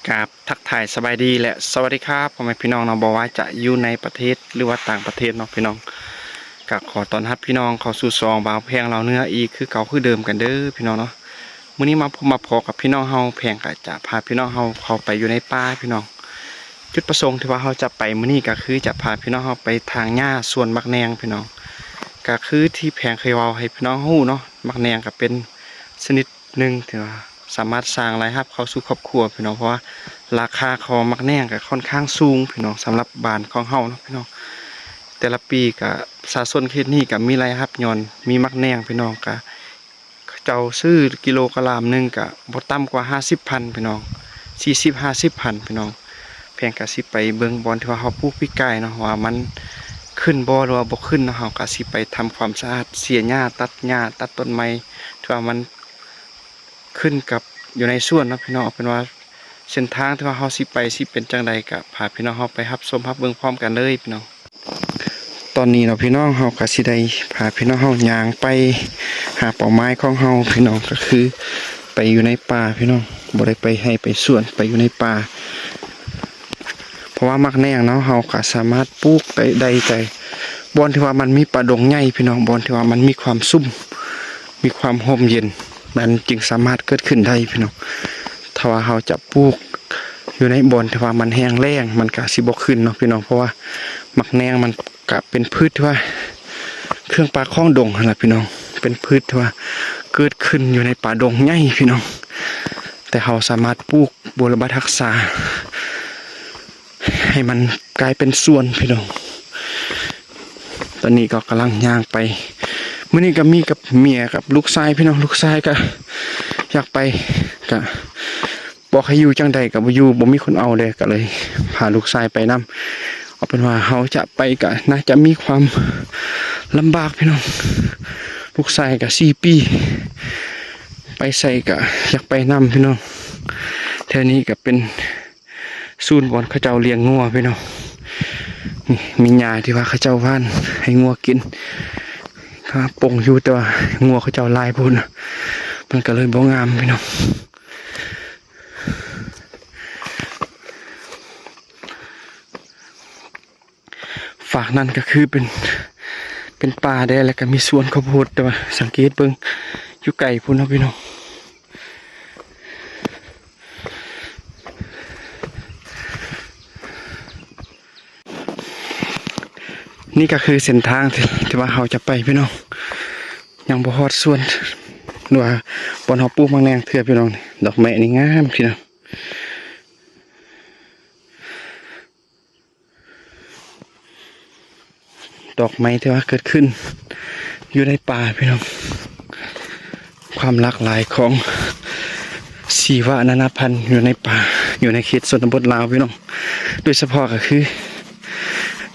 ກາບທັກທາຍສະບາຍດີ ແລະ ສະຫວັດດີຄັບ ພໍ່ແມ່ພີ່ນ້ອງເນາະ, ບໍ່ວ່າຈະຢູ່ໃນປະເທດ ຫຼືວ່າຕ່າງປະເທດເນາະພີ່ນ້ອງ, ກະຂໍຕ້ອນຮັບພີ່ນ້ອງເຂົ້າສູ່ຊ່ອງບ່າວແພງລາວເໜືອອີກຄືເກົ່າຄືເດີມກັນເດີພີ່ນ້ອງເນາະ. ມື້ນີ້ມາພົບມາພໍ້ກັບພີ່ນ້ອງເຮົາ, ແພງກະຈະພາພີ່ນ້ອງເຮົາເຂົ້າໄປຢູ່ໃນປ່າພີ່ນ້ອງ. ຈຸດປະສົງທີ່ວ່າເຮົາຈະໄປມື້ນີ້ກະຄືຈະພາພີ່ນ້ອງເຮົາໄປຖາງຫຍ້າສວນໝາກແໜ່ງພີ່ນ້ອງ. ກະຄືທີ່ແພງເຄີຍເວົ້າໃຫ້ພີ່ນ້ອງຮູ້ເນາະ, ໝາກແໜ່ງກະເປັນຊະນິດ ໜຶ່ງ ຖືວ່າສາມາດສ້າງລາຍຮັບເຂົ້າສູ່ຄອບຄົວພີ່ນ້ອງ, ເພາະວ່າລາຄາຂອງໝາກແໜ່ງກໍຄ່ອນຂ້າງສູງພີ່ນ້ອງ, ສຳລັບບ້ານຂອງເຮົາເນາະພີ່ນ້ອງ. ແຕ່ລະປີກໍປະຊາຊົນເຂດນີ້ກໍມີລາຍຮັບຍ້ອນມີໝາກແໜ່ງພີ່ນ້ອງ, ກໍເຂົາເຈົ້າຊື້ກິໂລກະລາມໜຶ່ງກໍບໍ່ຕ່ຳກວ່າຫ້າສິບພັນພີ່ນ້ອງ, ສີ່ສິບ ຫ້າສິບພັນພີ່ນ້ອງ. ແພງກໍຊິໄປເບິ່ງບ່ອນທີ່ວ່າເຮົາປູກປີກາຍເນາະ ວ່າມັນຂຶ້ນບໍ່ ຫຼືວ່າບໍ່ຂຶ້ນເນາະ, ເຮົາກໍຊິໄປທຳຄວາມສະອາດ ເສຍຫຍ້າ ຕັດຫຍ້າ ຕັດຕົ້ນໄມ້ ຖືວ່າມັນ ຂຶ້ນກັບຢູ່ໃນສວນເນາະພີ່ນ້ອງ. ເອົາເປັນວ່າເສັ້ນທາງທີ່ວ່າເຮົາຊິໄປຊິເປັນຈັ່ງໃດ ກະພາພີ່ນ້ອງເຮົາໄປຮັບຊົມຮັບເບິ່ງພ້ອມກັນເລີຍພີ່ນ້ອງ. ຕອນນີ້ເນາະພີ່ນ້ອງ ເຮົາກະຊິໄດ້ພາພີ່ນ້ອງເຮົາຍ່າງໄປຫາເປົ້າໝາຍຂອງເຮົາພີ່ນ້ອງ, ກະຄືໄປຢູ່ໃນປ່າພີ່ນ້ອງ, ບໍ່ໄດ້ໄປໄຮ່ໄປສວນ ໄປຢູ່ໃນປ່າ. ເພາະວ່າໝາກແໜ່ງເນາະ ເຮົາກະສາມາດປູກໄດ້ ໄດ້ແຕ່ບ່ອນທີ່ວ່າມັນມີປ່າດົງໃຫຍ່ພີ່ນ້ອງ, ບ່ອນທີ່ວ່າມັນມີຄວາມຊຸ່ມ ມີຄວາມຮົ່ມເຢັນ ມັນຈຶ່ງສາມາດເກີດຂຶ້ນໄດ້ພີ່ນ້ອງ. ຖ້າວ່າເຮົາຈະປູກຢູ່ໃນບ່ອນທີ່ວ່າມັນແຫ້ງແລ້ງ ມັນກະຊິບໍ່ຂຶ້ນເນາະພີ່ນ້ອງ, ເພາະວ່າໝາກແໜ່ງມັນກະເປັນພືດທີ່ວ່າເຄື່ອງປ່າຂອງດົງຫັ້ນລະພີ່ນ້ອງ, ເປັນພືດທີ່ວ່າເກີດຂຶ້ນຢູ່ໃນປ່າດົງໃຫຍ່ພີ່ນ້ອງ. ແຕ່ເຮົາສາມາດປູກບົວລະບັດຮັກສາ ໃຫ້ມັນກາຍເປັນສວນພີ່ນ້ອງ. ຕອນນີ້ກໍກຳລັງຍ່າງໄປ, ມື້ນີ້ກໍມີກັບເມຍກັບລູກຊາຍພີ່ນ້ອງ. ລູກຊາຍກໍຢາກໄປ ກໍບອກໃຫ້ຢູ່ຈັ່ງໃດກໍບໍ່ຢູ່ ບໍ່ມີຄົນເອົາເດ້, ກໍເລີຍພາລູກຊາຍໄປນຳ. ເອົາເປັນວ່າເຮົາຈະໄປກໍໜ້າຈະມີຄວາມລຳບາກພີ່ນ້ອງ, ລູກຊາຍກໍສີ່ປີ ໄປໃສກໍຢາກໄປນຳພີ່ນ້ອງ. ແຖວນີ້ກໍເປັນ ສູນບ່ອນເຂົາເຈົ້າລ້ຽງງົວພີ່ນ້ອງ. ນີ້ມີຫຍ້າທີ່ວ່າເຂົາເຈົ້າຫວ່ານໃຫ້ງົວກິນ ກໍປົງຢູ່, ແຕ່ວ່າງົວເຂົາເຈົ້າຫຼາຍໂພດ ມັນກໍເລີຍບໍ່ງາມພີ່ນ້ອງ. ຟາກນັ້ນກໍຄືເປັນ ເປັນປ່າແດ່ ແລ້ວກໍມີສວນເຂົ້າໂພດ, ແຕ່ວ່າສັງເກດເບິ່ງຢູ່ໄກພຸ້ນເນາະພີ່ນ້ອງ. ນີ້ກໍຄືເສັ້ນທາງທີ່ ທີ່ວ່າເຮົາຈະໄປພີ່ນ້ອງ, ຍັງບໍ່ຮອດສວນ ຫຼືວ່າບ່ອນເຮົາປູກໝາກແໜ່ງເທື່ອພີ່ນ້ອງ. ດອກໄມ້ນີ້ງາມພີ່ນ້ອງ. ດອກໄມ້ທີ່ວ່າເກີດຂຶ້ນຢູ່ໃນປ່າພີ່ນ້ອງ, ຄວາມຫຼາກຫຼາຍຂອງຊີວະນານາພັນຢູ່ໃນປ່າ ຢູ່ໃນເຂດຊົນນະບົດລາວພີ່ນ້ອງ. ໂດຍສະເພາະກໍຄື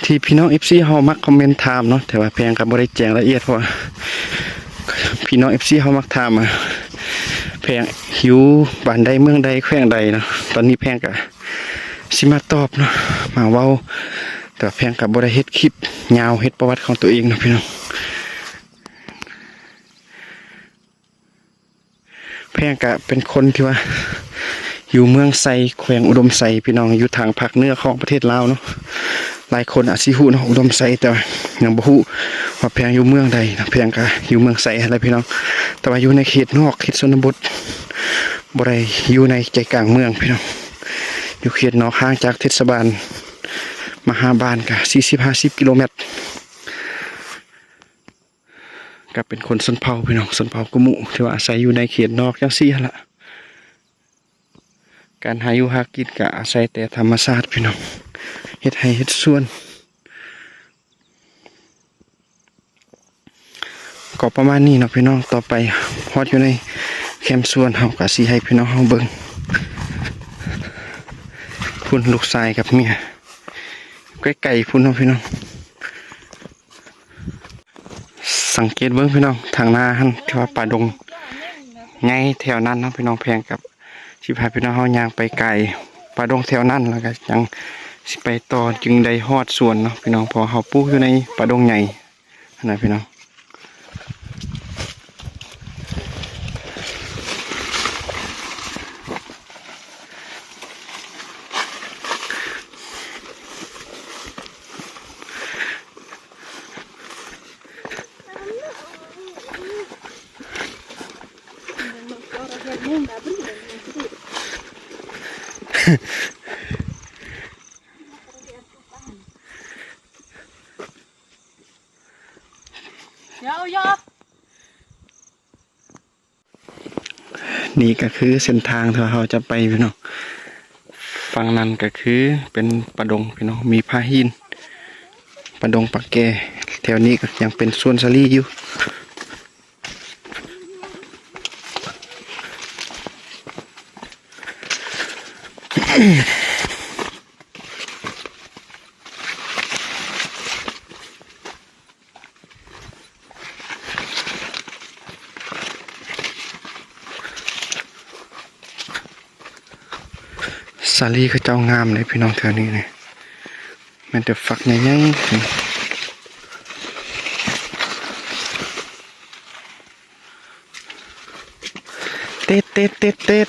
ທີ່ພີ່ນ້ອງເອັຟຊີເຮົາມັກຄອມເມັນຖາມເນາະ, ແຕ່ວ່າແພງກໍບໍ່ໄດ້ແຈ້ງລະອຽດ ເພາະວ່າພີ່ນ້ອງເອັຟຊີເຮົາມັກຖາມວ່າ ແພງຢູ່ບ້ານໃດເມືອງໃດແຂວງໃດເນາະ. ຕອນນີ້ແພງກະຊິມາຕອບເນາະ ມາເວົ້າ, ແຕ່ວ່າແພງກະບໍ່ໄດ້ເຮັດຄລິບຍາວ ເຮັດປະຫວັດຂອງຕົວເອງເນາະພີ່ນ້ອງ. ແພງກະເປັນຄົນທີ່ວ່າຢູ່ເມືອງໄຊ ແຂວງອຸດົມໄຊພີ່ນ້ອງ, ຢູ່ທາງພາກເໜືອຂອງປະເທດລາວເນາະ. ຫຼາຍຄົນອາດຊິຮູ້ເນາະ ອຸດົມໄຊ, ແຕ່ວ່າຍັງບໍ່ຮູ້ວ່າແພງຢູ່ເມືອງໃດເນາະ. ແພງກະຢູ່ເມືອງໄຊຫັ້ນແຫຼະພີ່ນ້ອງ, ແຕ່ວ່າຢູ່ໃນເຂດນອກ ເຂດຊົນນະບົດ, ບໍ່ໄດ້ຢູ່ໃນໃຈກາງເມືອງພີ່ນ້ອງ, ຢູ່ເຂດນອກ ຫ່າງຈາກເທດສະບານມະຫາບານກະສີ່ສິບ ຫ້າສິບກິໂລແມັດ. ກໍເປັນຄົນຊົນເຜົ່າພີ່ນ້ອງ, ຊົນເຜົ່າກຸມຸ ທີ່ວ່າອາໄສຢູ່ໃນເຂດນອກຈັ່ງຊີ້ຫັ້ນລະ. ການຫາຢູ່ຫາກິນກໍອາໄສແຕ່ທຳມະຊາດພີ່ນ້ອງ, ເຮັດໄຮ່ເຮັດສວນ. ກໍປະມານນີ້ເນາະພີ່ນ້ອງ. ຕໍ່ໄປຮອດຢູ່ໃນແຄມສວນ ເຮົາກໍຊິໃຫ້ພີ່ນ້ອງເຮົາເບິ່ງ ພຸ້ນ ລູກຊາຍກັບເມຍ ໃກ້ໆພຸ້ນເນາະພີ່ນ້ອງ. ສັງເກດເບິ່ງພີ່ນ້ອງ ທາງໜ້າຫັ້ນ ທີ່ວ່າປ່າດົງໃຫຍ່ແຖວນັ້ນເນາະພີ່ນ້ອງ. ແພງກັບຊິພາພີ່ນ້ອງເຮົາຍ່າງໄປກາຍປ່າດົງແຖວນັ້ນ ແລ້ວກໍຍັງຊິໄປຕໍ່ ຈຶ່ງໄດ້ຮອດສວນເນາະພີ່ນ້ອງ, ເພາະວ່າເຮົາປູກຢູ່ໃນປ່າດົງໃຫຍ່ຫັ້ນນະພີ່ນ້ອງ. ນີ້ກໍຄືເສັ້ນທາງທີ່ວ່າເຮົາຈະໄປພີ່ນ້ອງ. ຝັ່ງນັ້ນກໍຄືເປັນປ່າດົງພີ່ນ້ອງ, ມີຜາຫີນ, ປ່າດົງປ່າແກ່. ແຖວນີ້ກໍຍັງເປັນສວນສາລີຢູ່. ສາລີເຂົາເຈົ້າງາມເດ້ພີ່ນ້ອງ ແຖວນີ້ນີ້ ແມ່ນແຕ່ຝັກໃຫຍ່ໆ. ເຕັດ ເຕັດ ເຕັດ ເຕັດ.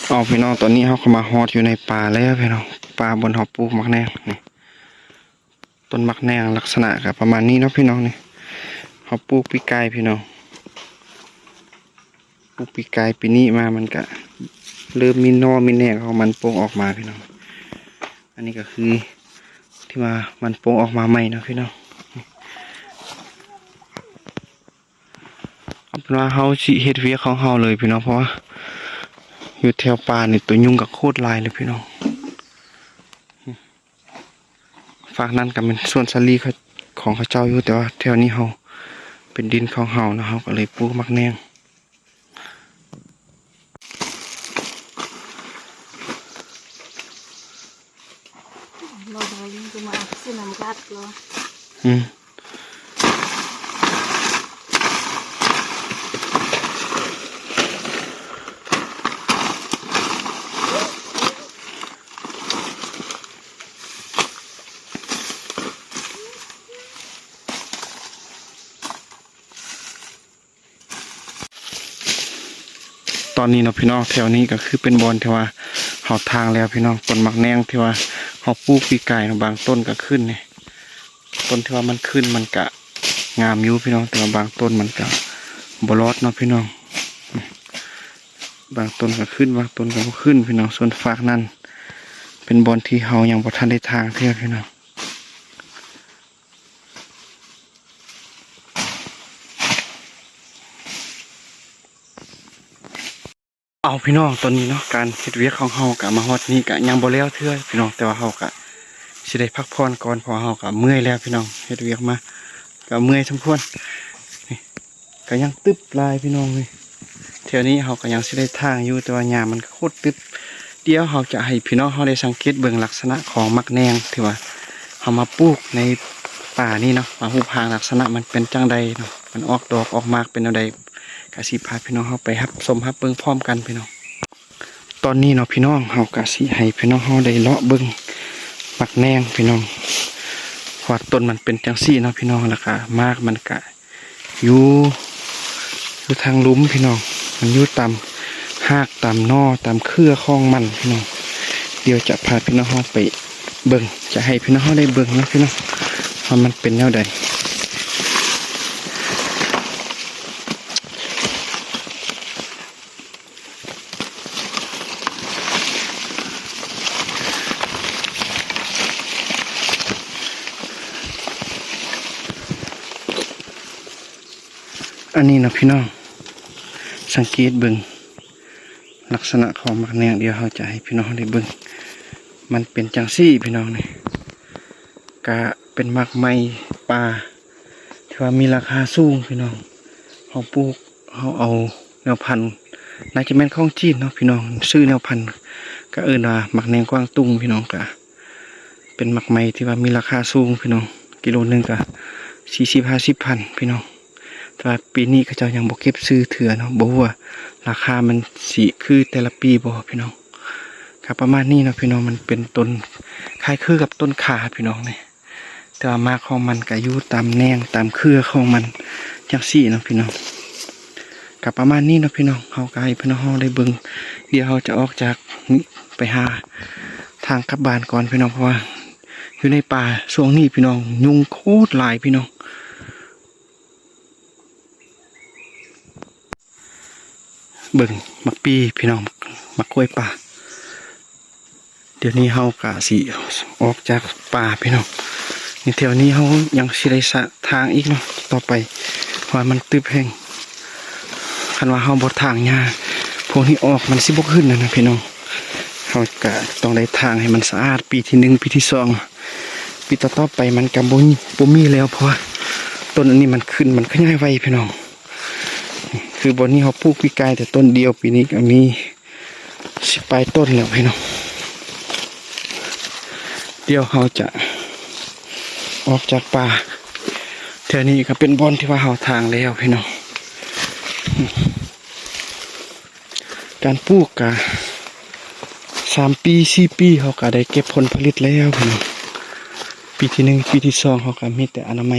ເອົາພີ່ນ້ອງ ຕອນນີ້ເຮົາກໍມາຮອດຢູ່ໃນປ່າແລ້ວພີ່ນ້ອງ, ປ່າບ່ອນເຮົາປູກໝາກແໜ່ງນີ້. ຕົ້ນໝາກແໜ່ງລັກສະນະກໍປະມານນີ້ເນາະພີ່ນ້ອງນີ້. ເຮົາປູກປີກາຍພີ່ນ້ອງ, ປູກປີກາຍ, ປີນີ້ມາມັນກະເລີ່ມມີໜໍ່ມີແໜ່ງຂອງມັນໂປ່ງອອກມາພີ່ນ້ອງ. ອັນນີ້ກໍຄືທີ່ວ່າມັນໂປ່ງອອກມາໃໝ່ເນາະພີ່ນ້ອງ. ເອົາເປັນວ່າເຮົາຊິເຮັດວຽກຂອງເຮົາເລີຍພີ່ນ້ອງ, ເພາະວ່າຢູ່ແຖວປ່ານີ້ຕົວຍຸງກໍໂຄດຫຼາຍເລີຍພີ່ນ້ອງ. ຟາກນັ້ນກໍແມ່ນສວນສາລີຂອງເຂົາເຈົ້າຢູ່, ແຕ່ວ່າແຖວນີ້ເຮົາເປັນດິນຂອງເຮົານະ, ເຮົາກໍເລີຍປູກໝາກແໜ່ງ. ອືມ. ຕອນນີ້ເນາະພີ່ນ້ອງ, ແຖວນີ້ກໍຄືເປັນບ່ອນທີ່ວ່າເຮົາຖາງແລ້ວພີ່ນ້ອງ. ຕົ້ນໝາກແໜ່ງທີ່ວ່າເຮົາປູກປີກາຍເນາະ, ບາງຕົ້ນກໍຂຶ້ນນີ້, ຕົ້ນທີ່ວ່າມັນຂຶ້ນມັນກະງາມຢູ່ພີ່ນ້ອງ, ແຕ່ວ່າບາງຕົ້ນມັນກະບໍ່ລອດເນາະພີ່ນ້ອງ. ບາງຕົ້ນກໍຂຶ້ນ, ບາງຕົ້ນກໍບໍ່ຂຶ້ນພີ່ນ້ອງ. ສ່ວນຟາກນັ້ນເປັນບ່ອນທີ່ເຮົາຍັງບໍ່ທັນໄດ້ຖາງເທື່ອພີ່ນ້ອງ. ເອົາພີ່ນ້ອງ, ຕອນນີ້ເນາະ ການເຮັດວຽກຂອງເຮົາກະມາຮອດນີ້ກະຍັງບໍ່ແລ້ວເທື່ອພີ່ນ້ອງ, ແຕ່ວ່າເຮົາກະຊິໄດ້ພັກຜ່ອນກ່ອນ ເພາະວ່າເຮົາກະເມື່ອຍແລ້ວພີ່ນ້ອງ, ເຮັດວຽກມາກະເມື່ອຍສົມຄວນ. ນີ້ ກະຍັງຕຶບຫຼາຍພີ່ນ້ອງເອີຍ. ແຖວນີ້ເຮົາກະຍັງຊິໄດ້ຖາງຢູ່, ແຕ່ວ່າຫຍ້າມັນໂຄດຕຶບ. ດຽວເຮົາຈະໃຫ້ພີ່ນ້ອງເຮົາໄດ້ສັງເກດເບິ່ງລັກສະນະຂອງໝາກແໜ່ງທີ່ວ່າເຮົາມາປູກໃນປ່ານີ້ເນາະ, ວ່າຮູບຮ່າງລັກສະນະມັນເປັນຈັ່ງໃດເນາະ, ມັນອອກດອກອອກໝາກເປັນແນວໃດ, ກະຊິພາພີ່ນ້ອງເຮົາໄປຮັບຊົມຮັບເບິ່ງພ້ອມກັນພີ່ນ້ອງ. ຕອນນີ້ເນາະພີ່ນ້ອງ, ເຮົາກະຊິໃຫ້ພີ່ນ້ອງເຮົາໄດ້ເລາະເບິ່ງໝາກແໜ່ງພີ່ນ້ອງ, ວ່າຕົ້ນມັນເປັນຈັ່ງຊີ້ເນາະພີ່ນ້ອງ, ແລ້ວກະໝາກມັນກະ ຢູ່ ຢູ່ທາງລຸ່ມພີ່ນ້ອງ, ມັນຢູ່ຕາມຮາກ ຕາມໜໍ່ ຕາມເຄືອຂອງມັນພີ່ນ້ອງ. ດຽວຈະພາພີ່ນ້ອງເຮົາໄປເບິ່ງ, ຈະໃຫ້ພີ່ນ້ອງເຮົາໄດ້ເບິ່ງເນາະພີ່ນ້ອງ ວ່າມັນເປັນແນວໃດ. ອັນນີ້ເນາະພີ່ນ້ອງ, ສັງເກດເບິ່ງລັກສະນະຂອງໝາກແໜ່ງ, ດຽວເຮົາຈະໃຫ້ພີ່ນ້ອງໄດ້ເບິ່ງ, ມັນເປັນຈັ່ງຊີ້ພີ່ນ້ອງ. ນີ້ກະເປັນໝາກໄມ້ປ່າ ຖືວ່າມີລາຄາສູງພີ່ນ້ອງ. ເຮົາປູກ ເຮົາເອົາແນວພັນ ໜ້າຈະແມ່ນຂອງຈີນເນາະພີ່ນ້ອງ, ຊື້ແນວພັນ ກະເອີ້ນວ່າໝາກແໜ່ງກວາງຕຸ້ງພີ່ນ້ອງ. ກະເປັນໝາກໄມ້ທີ່ວ່າມີລາຄາສູງພີ່ນ້ອງ, ກິໂລໜຶ່ງກະສີ່ສິບຫ້າສິບພັນພີ່ນ້ອງ. ແຕ່ວ່າປີນີ້ເຂົາເຈົ້າຍັງບໍ່ເກັບຊື້ເທື່ອເນາະ, ບໍ່ຮູ້ວ່າລາຄາມັນຊິຄືແຕ່ລະປີບໍ່ພີ່ນ້ອງ. ກໍປະມານນີ້ເນາະພີ່ນ້ອງ, ມັນເປັນຕົ້ນຄ້າຍຄືກັບຕົ້ນຂ່າພີ່ນ້ອງນີ້, ແຕ່ວ່າໝາກຂອງມັນກໍຢູ່ຕາມແໜ່ງຕາມເຄືອຂອງມັນຈັ່ງຊີ້ເນາະພີ່ນ້ອງ. ກໍປະມານນີ້ເນາະພີ່ນ້ອງ, ເຮົາກໍໃຫ້ພີ່ນ້ອງເຮົາໄດ້ເບິ່ງ. ດຽວເຮົາຈະອອກຈາກນີ້ໄປຫາທາງກັບບ້ານກ່ອນພີ່ນ້ອງ, ເພາະວ່າຢູ່ໃນປ່າຊ່ວງນີ້ພີ່ນ້ອງ ຍຸງໂຄດຫຼາຍພີ່ນ້ອງ. ເບິ່ງໝາກປີພີ່ນ້ອງ, ໝາກກ້ວຍປ່າ. ດຽວນີ້ເຮົາກະຊິອອກຈາກປ່າພີ່ນ້ອງ, ໃນແຖວນີ້ເຮົາຍັງຊິໄດ້ສະທາງອີກເນາະ ຕໍ່ໄປ, ເພາະວ່າມັນຕຶບແຮງ. ຄັນວ່າເຮົາບໍ່ຖາງຫຍ້າພວກນີ້ອອກ ມັນຊິບໍ່ຂຶ້ນນະພີ່ນ້ອງ. ເຮົາກະຕ້ອງໄດ້ຖາງໃຫ້ມັນສະອາດ ປີທີໜຶ່ງ ປີທີສອງ, ປີຕໍ່ໆໄປມັນກະບໍ່ ບໍ່ມີແລ້ວ, ເພາະວ່າຕົ້ນອັນນີ້ມັນຂຶ້ນ ມັນຂະຫຍາຍໄວພີ່ນ້ອງ. ຄືບ່ອນນີ້ເຮົາປູກປີກາຍແຕ່ຕົ້ນດຽວ, ປີນີ້ກໍມີສິບປາຍຕົ້ນແລ້ວພີ່ນ້ອງ. ດຽວເຮົາຈະອອກຈາກປ່າ, ແຖວນີ້ກໍເປັນບ່ອນທີ່ວ່າເຮົາຖາງແລ້ວພີ່ນ້ອງ. ການປູກກະສາມປີ ສີ່ປີ ເຮົາກະໄດ້ເກັບຜົນຜະລິດແລ້ວພີ່ນ້ອງ. ປີທີໜຶ່ງ ປີທີສອງ ເຮົາກະມີແຕ່ອະນາໄມ,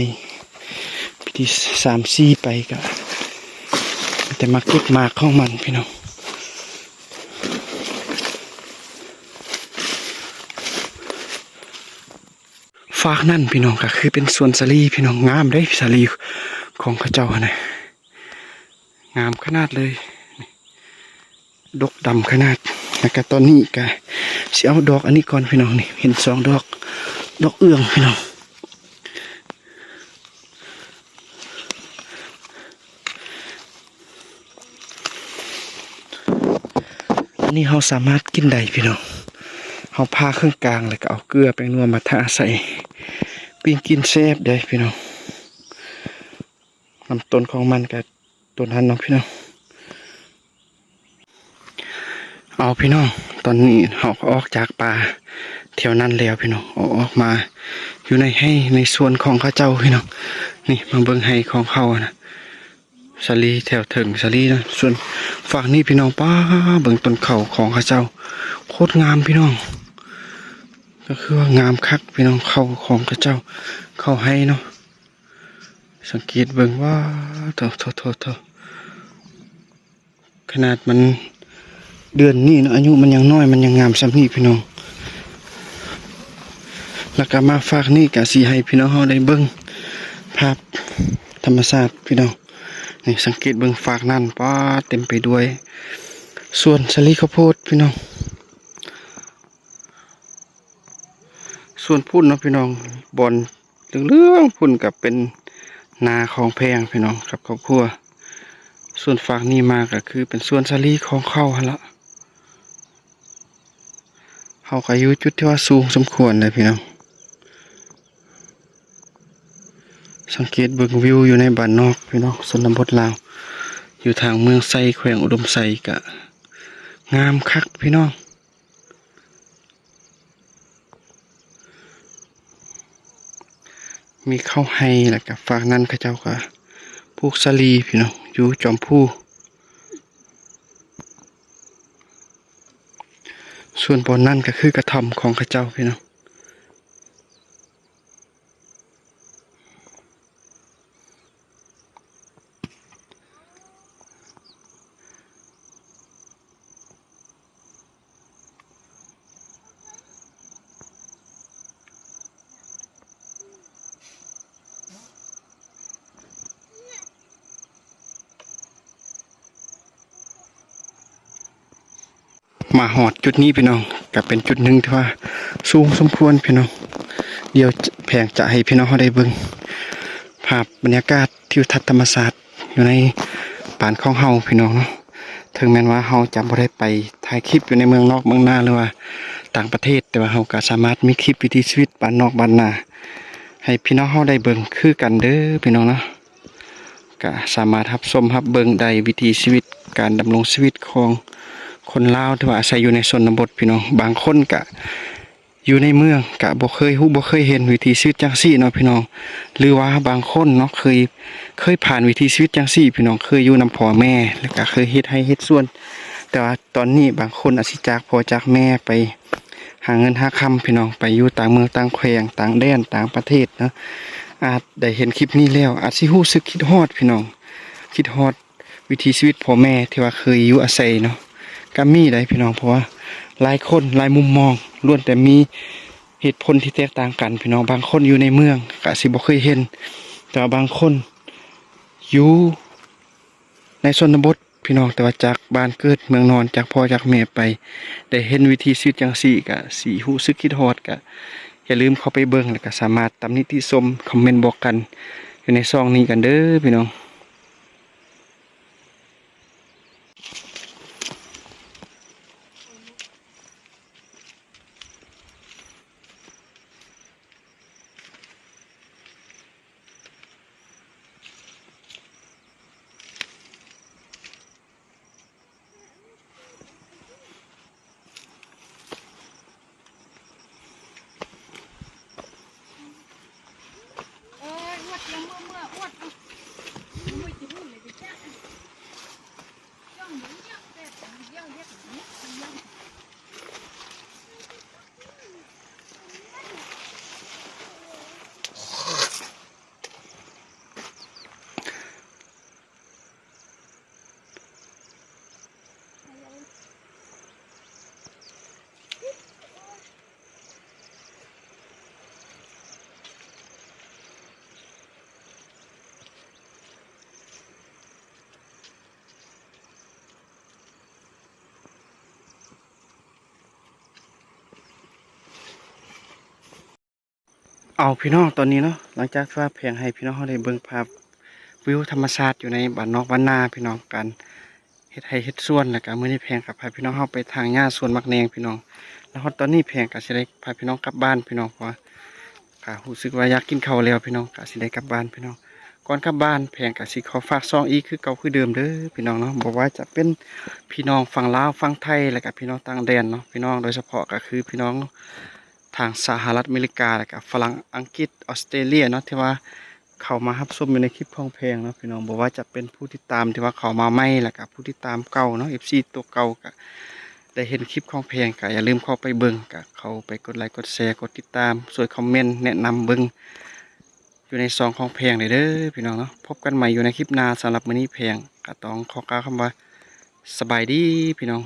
ປີທີສາມ ສີ່ ໄປກະມີແຕ່ມາເກັບໝາກຂອງມັນພີ່ນ້ອງ. ຟາກນັ້ນພີ່ນ້ອງ ກະຄືເປັນສວນສາລີພີ່ນ້ອງ, ງາມເດ້ສາລີຂອງເຂົາເຈົ້າຫັ້ນນະ. ງາມຂະໜາດເລີຍ, ດົກດຳຂະໜາດ. ແລ້ວກະຕອນນີ້ກະຊິເອົາດອກອັນນີ້ກ່ອນພີ່ນ້ອງ, ນີ້ເຫັນສອງດອກ, ດອກເອື້ອງພີ່ນ້ອງ. ອັນນີ້ເຮົາສາມາດກິນໄດ້ພີ່ນ້ອງ, ເຮົາຜ່າເຄິ່ງກາງ ແລ້ວກະເອົາເກືອແປ້ງນົວມາທາໃສ່ ປີ້ງກິນແຊບເດ້ພີ່ນ້ອງ. ລຳຕົ້ນຂອງມັນກະຕົ້ນຫັ້ນເນາະພີ່ນ້ອງ. ເອົາພີ່ນ້ອງ, ຕອນນີ້ເຮົາກໍອອກຈາກປ່າແຖວນັ້ນແລ້ວພີ່ນ້ອງ, ອອກ ອອກມາຢູ່ໃນໄຮ່ໃນສວນຂອງເຂົາເຈົ້າພີ່ນ້ອງ. ນີ້ມາເບິ່ງໄຮ່ຂອງເຂົານະ, ສາລີແຖວເທິງສາລີນະ, ສ່ວນຟາກນີ້ພີ່ນ້ອງ, ປ້າ ເບິ່ງຕົ້ນເຂົ້າຂອງເຂົາເຈົ້າ ໂຄດງາມພີ່ນ້ອງ. ກໍຄືວ່າງາມຄັກພີ່ນ້ອງ, ເຂົ້າຂອງເຂົາເຈົ້າ, ເຂົ້າໄຮ່ເນາະ. ສັງເກດເບິ່ງ ວ້າ ໂທ້ ໂທ້ ໂທ້ ໂທ້ ຂະໜາດມັນເດືອນນີ້ເນາະ, ອາຍຸມັນຍັງນ້ອຍ ມັນຍັງງາມສ່ຳນີ້ພີ່ນ້ອງ. ແລ້ວກໍມາຟາກນີ້ ກະຊິໃຫ້ພີ່ນ້ອງເຮົາໄດ້ເບິ່ງພາບທຳມະຊາດພີ່ນ້ອງ. ນີ້ສັງເກດເບິ່ງຟາກນັ້ນ, ປ້າ ເຕັມໄປດ້ວຍສວນສາລີເຂົ້າໂພດພີ່ນ້ອງ. ສ່ວນພຸ້ນເນາະພີ່ນ້ອງ, ບ່ອນ ເຫຼືອງໆພຸ້ນກໍເປັນນາຂອງແພງພີ່ນ້ອງກັບຄອບຄົວ. ສ່ວນຟາກນີ້ມາກໍຄືເປັນສວນສາລີຂອງເຂົາຫັ້ນລະ. ເຮົາກໍຢູ່ຈຸດທີ່ວ່າສູງສົມຄວນເລີຍພີ່ນ້ອງ. ສັງເກດເບິ່ງວິວຢູ່ໃນບ້ານນອກພີ່ນ້ອງ, ຊົນນະບົດລາວ ຢູ່ທາງເມືອງໄຊ ແຂວງອຸດົມໄຊ ກະງາມຄັກພີ່ນ້ອງ. ມີເຂົ້າໄຮ່ ແລ້ວກະຟາກນັ້ນເຂົາເຈົ້າກະປູກສາລີພີ່ນ້ອງ ຢູ່ຈອມພູ. ສ່ວນບ່ອນນັ້ນກະຄືກະທ່ອມຂອງເຂົາເຈົ້າພີ່ນ້ອງ. ມາຮອດຈຸດນີ້ພີ່ນ້ອງ, ກໍເປັນຈຸດໜຶ່ງທີ່ວ່າສູງສົມຄວນພີ່ນ້ອງ. ດຽວແພງຈະໃຫ້ພີ່ນ້ອງເຮົາໄດ້ເບິ່ງພາບບັນຍາກາດທິວທັດທຳມະຊາດຢູ່ໃນບ້ານຂອງເຮົາພີ່ນ້ອງເນາະ. ເຖິງແມ່ນວ່າເຮົາຈະບໍ່ໄດ້ໄປຖ່າຍຄລິບຢູ່ໃນເມືອງນອກເມືອງນາ ຫຼືວ່າຕ່າງປະເທດ, ແຕ່ວ່າເຮົາກໍສາມາດມີຄລິບວິຖີຊີວິດບ້ານນອກບ້ານນາ ໃຫ້ພີ່ນ້ອງເຮົາໄດ້ເບິ່ງຄືກັນເດີພີ່ນ້ອງເນາະ. ກະສາມາດຮັບຊົມຮັບເບິ່ງໄດ້ ວິຖີຊີວິດ ການດຳລົງຊີວິດຂອງຄົນລາວທີ່ວ່າອາໄສຢູ່ໃນຊົນນະບົດພີ່ນ້ອງ. ບາງຄົນກະຢູ່ໃນເມືອງກະບໍ່ເຄີຍຮູ້ບໍ່ເຄີຍເຫັນວິຖີຊີວິດຈັ່ງຊີ້ເນາະພີ່ນ້ອງ, ຫຼືວ່າບາງຄົນເນາະ ເຄີຍ ເຄີຍຜ່ານວິຖີຊີວິດຈັ່ງຊີ້ພີ່ນ້ອງ, ເຄີຍຢູ່ນຳພໍ່ແມ່ ແລ້ວກະເຄີຍເຮັດໄຮ່ເຮັດສວນ ແຕ່ວ່າຕອນນີ້ບາງຄົນອາດຊິຈາກພໍ່ຈາກແມ່ໄປຫາເງິນຫາຄຳ ພີ່ນ້ອງ, ໄປຢູ່ຕ່າງເມືອງຕ່າງແຂວງ ຕ່າງແດນ ຕ່າງປະເທດເນາະ, ອາດໄດ້ເຫັນຄລິບນີ້ແລ້ວ ອາດຊິຮູ້ສຶກຄິດຮອດ ພີ່ນ້ອງ, ຄິດຮອດວິຖີຊີວິດພໍ່ແມ່ທີ່ວ່າເຄີຍຢູ່ອາໄສເນາະ, ກໍມີໄດ໋ ພີ່ນ້ອງ. ເພາະວ່າຫຼາຍຄົນ ຫຼາຍມຸມມອງ ລ້ວນແຕ່ມີເຫດຜົນທີ່ແຕກຕ່າງກັນ ພີ່ນ້ອງ. ບາງຄົນຢູ່ໃນເມືອງກໍອາດຊິບໍ່ເຄີຍເຫັນ, ແຕ່ວ່າບາງຄົນຢູ່ໃນຊົນນະບົດ ພີ່ນ້ອງ, ແຕ່ວ່າຈາກບ້ານເກີດເມືອງນອນ ຈາກພໍ່ຈາກແມ່ໄປ ໄດ້ເຫັນວິຖີຊີວິດຈັ່ງຊີ້ ກະຊິຮູ້ສຶກຄິດຮອດ. ກະຢ່າລືມເຂົ້າໄປເບິ່ງ ແລ້ວກະສາມາດຕຳໜິຕິຊົມ ຄອມເມັນບອກກັນຢູ່ໃນຊ່ອງນີ້ກັນເດີ ພີ່ນ້ອງ. ເອົາ ພີ່ນ້ອງ, ຕອນນີ້ເນາະ ຫຼັງຈາກທີ່ວ່າແພງໃຫ້ພີ່ນ້ອງເຮົາໄດ້ເບິ່ງພາບວິວທຳມະຊາດຢູ່ໃນບ້ານນອກບ້ານນາ ພີ່ນ້ອງ, ການເຮັດໄຮ່ເຮັດສວນ, ແລ້ວກະມື້ນີ້ແພງກໍພາພີ່ນ້ອງເຮົາໄປຖາງຫຍ້າສວນໝາກແໜງ ພີ່ນ້ອງ. ແລ້ວຮອດຕອນນີ້ແພງກໍຊິໄດ້ພາພີ່ນ້ອງກັບບ້ານ ພີ່ນ້ອງ, ເພາະວ່າກໍຮູ້ສຶກວ່າຢາກກິນເຂົ້າແລ້ວ ພີ່ນ້ອງ, ກໍຊິໄດ້ກັບບ້ານ ພີ່ນ້ອງ. ກ່ອນກັບບ້ານ ແພງກໍຊິຂໍຝາກຊ່ອງອີກຄືເກົ່າຄືເດີມເດີ ພີ່ນ້ອງເນາະ, ບໍ່ວ່າຈະເປັນພີ່ນ້ອງຝັ່ງລາວ ຝັ່ງໄທ ແລ້ວກະພີ່ນ້ອງຕ່າງແດນເນາະ ພີ່ນ້ອງ, ໂດຍສະເພາະກໍຄືພີ່ນ້ອງ ທາງສະຫະລັດອາເມລິກາ ແລ້ວກະຝຣັ່ງ ອັງກິດ ອອສເຕຣເລຍເນາະ ທີ່ວ່າເຂົ້າມາຮັບຊົມຢູ່ໃນຄລິບຂອງແພງເນາະ ພີ່ນ້ອງ. ບໍ່ວ່າຈະເປັນຜູ້ຕິດຕາມທີ່ວ່າເຂົ້າມາໃໝ່ ແລ້ວກະຜູ້ຕິດຕາມເກົ່າເນາະ, ເອັຟຊີ ຕົວເກົ່າ ກະໄດ້ເຫັນຄລິບຂອງແພງ ກະຢ່າລືມເຂົ້າໄປເບິ່ງ, ກະເຂົ້າໄປກົດໄລກົດແຊ ກົດຕິດຕາມ, ຊ່ວຍຄອມເມັນແນະນຳເບິ່ງຢູ່ໃນຊ່ອງຂອງແພງໄດ້ເດີ ພີ່ນ້ອງເນາະ. ພົບກັນໃໝ່ຢູ່ໃນຄລິບໜ້າ, ສຳລັບມື້ນີ້ແພງກະຕ້ອງຂໍກ່າວຄຳວ່າ ສະບາຍດີ ພີ່ນ້ອງ.